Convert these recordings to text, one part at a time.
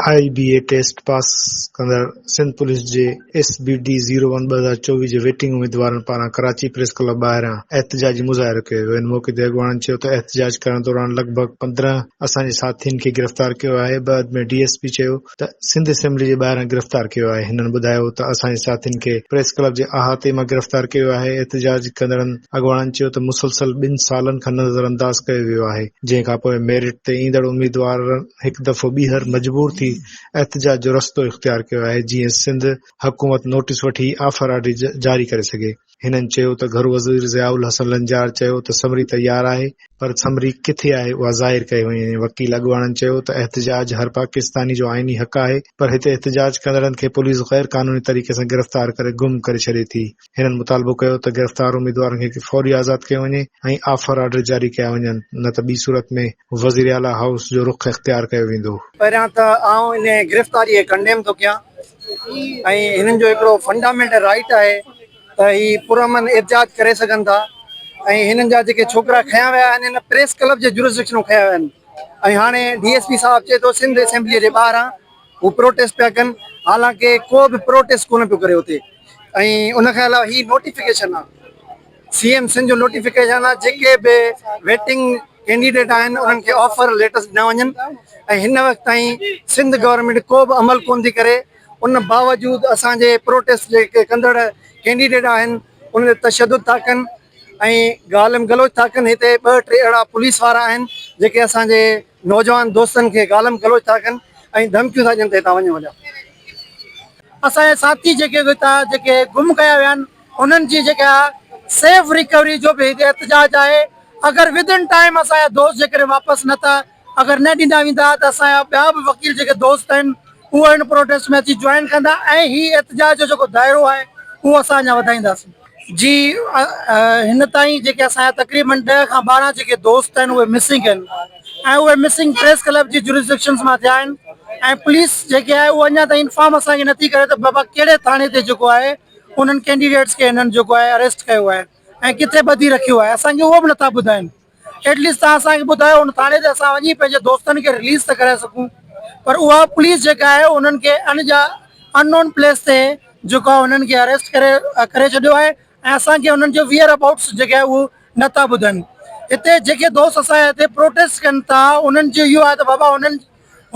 I B A test pass ڪندڙ Sindh police جي S B D zero one 2024 جي waiting اميدوارن پاران ڪراچي پريس ڪلب ٻاهران احتجاجي مظاهرو ڪيو ويو. ان موقعي تي اڳواڻن چيو ته احتجاج ڪرڻ دوران لڳ ڀڳ 15 اسان جي ساٿين کي گرفتار ڪيو آهي، بعد ۾ ڊي ايس پي چيو ته سنڌ اسيمبلي جي ٻاهران گرفتار ڪيو آهي. هنن ٻڌايو ته اسان جي ساٿين کي پريس ڪلب جي احاطي مان گرفتار ڪيو آهي. احتجاج ڪندڙن اڳواڻن چيو ته مسلسل ٻن سالن کان نظرانداز ڪيو ويو آهي، جنهن کانپوء ميرٽ تي ايندڙ اميدوارن هڪ دفعو ٻيهر مجبور ٿي احتجاج جو رستو اختيار ڪيو آهي، جيئن سنڌ حڪومت نوٽيس وٺي آفر آرڊر جاري ڪري سگهي. هنن چيو ته گهرو وزير ضياء الحسن لنجار چيو ته سمري تيار آهي پر سمري ڪٿي آهي اها ظاهر ڪئي وڃي، وڪيل اڳواڻن چيو ته احتجاج هر پاڪستاني جو آئيني حق آهي پر هتي احتجاج ڪندڙن کي پوليس غير قانوني طريقي سان گرفتار ڪري گم ڪري ڇڏي ٿي، هنن مطالبو ڪيو ته گرفتار اميدوارن کي فوري آزاد ڪيو وڃي ۽ آفر آرڊر جاري ڪيا وڃن نه ته ٻي صورت ۾ وزيراعليٰ هائوس جو رخ اختيار ڪيو ويندو. پهريان ته آئون انهي گرفتاري کي ڪنڊيم ٿو ڪيان ۽ هنن جو هڪڙو فنڊامينٽل رائيٽ آهي ته هي پرامن احتجاج ڪري سگهن ٿا ۽ هنن جا جيڪي ڇوڪرا کنيا ويا آهن هن پريس ڪلب جي جورسڊڪشن ۾ کنيا ويا آهن ۽ هاڻي ڊي ايس پي صاحب چئي ٿو سنڌ اسيمبلي جي ٻاهران هو پروٽيسٽ پيا ڪن حالانڪه ڪو به پروٽيسٽ ڪونه پيو ڪري اتي ۽ ان کان علاوه هي نوٽيفڪيشن آهي سي ايم سنڌ جو نوٽيفڪيشن آهي جيڪي به ويٽنگ ڪينڊيڊيٽ آهن انهن کي آفر ليٽرس ڏنا وڃن ۽ هن وقت تائين سنڌ گورنمينٽ ڪو به عمل ڪون ٿي ڪري ان باوجود اسان جي پروٽيسٽ جيڪي ڪندڙ ڪينڊيڊيٽ آهن انهن تي تشدد ٿا ڪن ۽ گالم گلوچ ٿا ڪن هتي ٻه ٽي اهڙا پوليس وارا آهن جيڪي اسان جي نوجوان دوستن کي گالم گلوچ ٿا ڪن ۽ ڌمڪيون ٿا ڏين ته هتان وڃو هليا. اسان جا ساٿي جيڪي هتان جيڪي گم ڪيا ويا آهن انهن جي جيڪا سيف ريڪوري جو به هتي احتجاج آهي اگر ود ان ٽائيم اسان جا دوست جيڪڏهن واپس نه ٿا اگر نه ڏنا ويندا ته اسان جا ٻيا به وڪيل جيڪي دوست آهن اهي هن پروٽيسٽ ۾ اچي جوائن ڪندا ۽ هي احتجاج جو جيڪو دائرو آهي اهو اسان اڃا وڌائينداسين. جي هن تائين جيڪي اسان جا تقريبن 10 کان 12 جيڪي دوست آهن اهي مسنگ آهن ۽ اهي مسنگ پريس ڪلب جي جورسڊڪشنز مان ٿيا آهن ۽ پوليس جيڪي آهي اهو اڃا تائين انفارم اسان کي نٿي ڪري ته بابا ڪهڙي ٿاڻي تي جيڪو آهي انهن ڪينڊيڊيٽس کي هنن جيڪو آهي اريسٽ ڪيو آهي ۽ ڪٿي ٻڌي رکيو آهي اسان کي اهو به نٿا ٻڌائين ايٽ ليسٽ توهان اسان کي ٻڌايو ان ٿاڻي تي اسان وڃي پنهنجي دوستن کي رليز ته ڪرائي سگهون پر اها پوليس جيڪا آهي انهن کي ان جا ان نون پليس تي جيڪو آهي انهن کي اريسٽ ڪري ڪري ڇڏيو آهي ۽ اسان کي انهن جو ويئر ابائوٽس جيڪي آهي اهو نٿا ٻڌائين هتي جيڪي دوست اسان جا هتي پروٽيسٽ ڪن ٿا انهن جو اهو آهي ته بابا انهن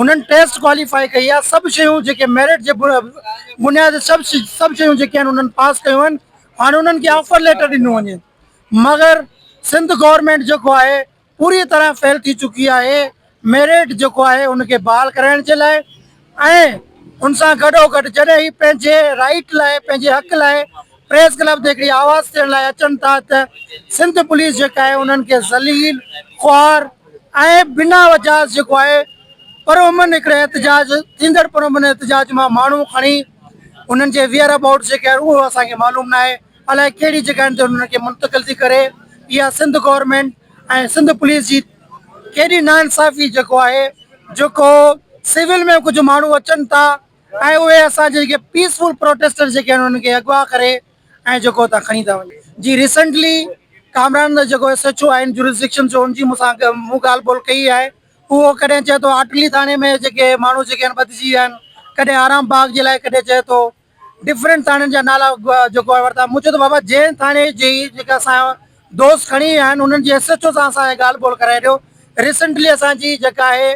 انهن ٽيسٽ ڪواليفائي ڪئي آهي سڀ شيون جيڪي ميرٽ جي بنياد سڀ سڀ شيون جيڪي آهن انهن پاس ڪيون آهن هاڻي انهن کي آفر ليٽر ڏنو وڃي مگر سنڌ گورنمينٽ جيڪو آهي پوري طرح فيل ٿي چڪي آهي ميرٽ جيڪو آهي ان کي بحال ڪرائڻ جي لاء ۽ ان سان گڏو گڏ جڏهن هي پنهنجي رائيٽ لاء پنهنجي حق لاء پريس ڪلب تي هڪڙي آواز ٿيڻ لاء اچن ٿا ته سنڌ پوليس جيڪا آهي انهن کي ذليل خوار ۽ بنا وجاز جيڪو آهي پرامن هڪڙي احتجاج ٿيندڙ پرامن احتجاج مان ماڻهو کڻي انهن جي ويئر ابائوٽ جيڪي آهي اهو اسان کي معلوم ناهي الائي ڪهڙي جڳهن تي انهن کي منتقل ٿي ڪري اها سنڌ گورنمينٽ ۽ سنڌ پوليس جي ڪيڏي ناانصافي جيڪو آهي جيڪو سول ۾ ڪجهه ماڻهو اچن ٿا ۽ اهي اسان جي جيڪي پيسفل پروٽيسٽر جيڪي آهن انهن کي اغوا ڪري ۽ جيڪو اتان کڻي ٿا وڃن. جي ريسنٽلي ڪامران جيڪو ايس ايڇ او آهن جورسڊڪشن جو ان جي مون سان مون ڳالهه ٻولهه ڪئي آهي اهو ڪڏهن چئي ٿو آٽلي ٿاڻي ۾ جيڪي ماڻهو جيڪي آهن ٻڌجي ويا آهن ڪڏهن آرام باغ جي لاء ڪڏهن چئي ٿو ڊفرنٽ ٿاڻن جا نالا جيڪو آهي ورتا مون چيو ته بابا جنهن ٿاڻي جي جيڪا اسان جا دوست کڻي ويا آهن انهن جي ايس ايڇ او سان اسان کي ڳالهه ٻولهه ڪرائي ڏيو ريسنٽلي اسان جي جيڪا آهي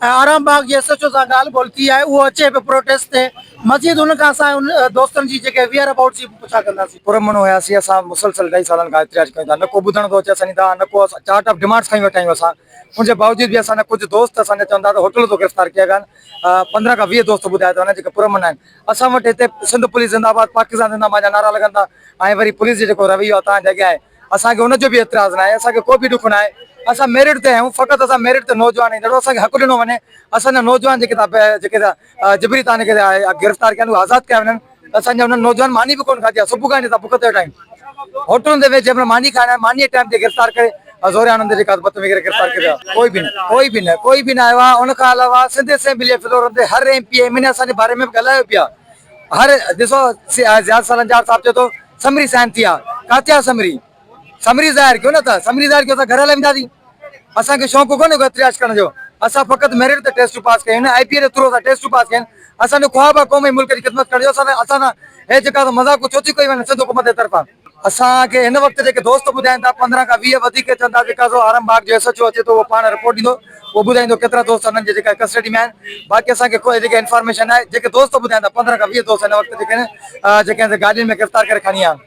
آرام باغ جي ايس ايڇ او سان ڳالهه ٻولهه ٿي آهي اهو اچي پيو پروٽيسٽ تي مزيد ان کان اسان ان دوستن جي جيڪي ويئر ابائوٽس جي پڇا ڪنداسين. پرامن هياسين اسان مسلسل ڍائي سالن کان احتجاج ڪيون ٿا نه ڪو ٻڌڻ ٿو اچي اسان جي دانهن نه ڪو اسان چارٽ آف ڊمانڊس کڻي ويٺا آهيون اسان ان جي باوجود به اسان جا ڪجهه دوست اسان جا چون ٿا ته هوٽل تون گرفتار ڪيا ويا آهن 15 کان 20 دوست ٻڌايا ٿا وڃن جيڪي پرامن آهن اسان وٽ هتي سنڌ پوليس زنده آباد پاڪستان زنده آباد جا نعرا لڳن ٿا ۽ وري پوليس جو جيڪو رويو آهي توهان جي اڳيان آهي اسان کي ان جو به اعتراض ناهي اسان کي ڪو به ڏک ناهي اسان ميرٽ تي آهيون فقط اسان ميرٽ تي نوجوان آهيون اسان کي حق ڏنو وڃي اسان جا نوجوان جيڪي تان جيڪي جبري تان کي گرفتار ڪيا آهن اهي آزاد ڪيا وڃن اسان جا انهن نوجوان ماني به ڪونه کاڌي آهي صبح کان اسان بک تي ويٺا آهيون هوٽلن تي ويهي جنهن مهل ماني کائڻ آيا ماني جي ٽائيم تي گرفتار ڪري زوريان انهن تي جيڪا بدتميزي ڪري گرفتار ڪيو ويو ڪوئي به نه ڪوئي به نه ڪوئي به نه آيو آهي ان کان علاوه سنڌ اسيمبلي جي فلورن تي هر ايم پي ايم اين اسان جي باري ۾ به ڳالهايو پيا هر ڏسو زياد سالنجار صاحب چئي ٿو سمري سائن ٿي آ ڪاٿي آ سمري سمري ظاهر ڪيو نه ته سمري ظاهر ڪيو اسان گهر هلي وينداسين اسان کي شوق ڪونهي ڪو احتجاج ڪرڻ جو. اسان فقط ميرٽ تي ٽيسٽون پاس ڪيون آهن آء پي اي جي ٿرو اسان ٽيسٽون پاس ڪيون آهن اسان جو خواب آهي قوم ۽ ملڪ جي خدمت ڪرڻ جو اسان اسان سان هي جيڪا مذاق ڇو ٿي ڪئي وڃي سنڌ حڪومت جي طرفان. اسان کي هن وقت جيڪي دوست ٻڌائين ٿا 15 کان 20 وڌيڪ چون ٿا جيڪا سو آرم باغ جو ايس ايڇ او اچي ٿو اهو پاڻ رپورٽ ڏيندو اهو ٻڌائيندو ڪيترا دوست انهن جي جيڪا ڪسٽڊي ۾ آهن باقي اسان کي ڪو جيڪي انفارميشن آهي جيڪي دوست ٻڌائين ٿا 15 کان 20 دوست هن وقت جيڪي آهن جيڪي گاڏين ۾ گرفتار ڪري کڻي آيا آهن.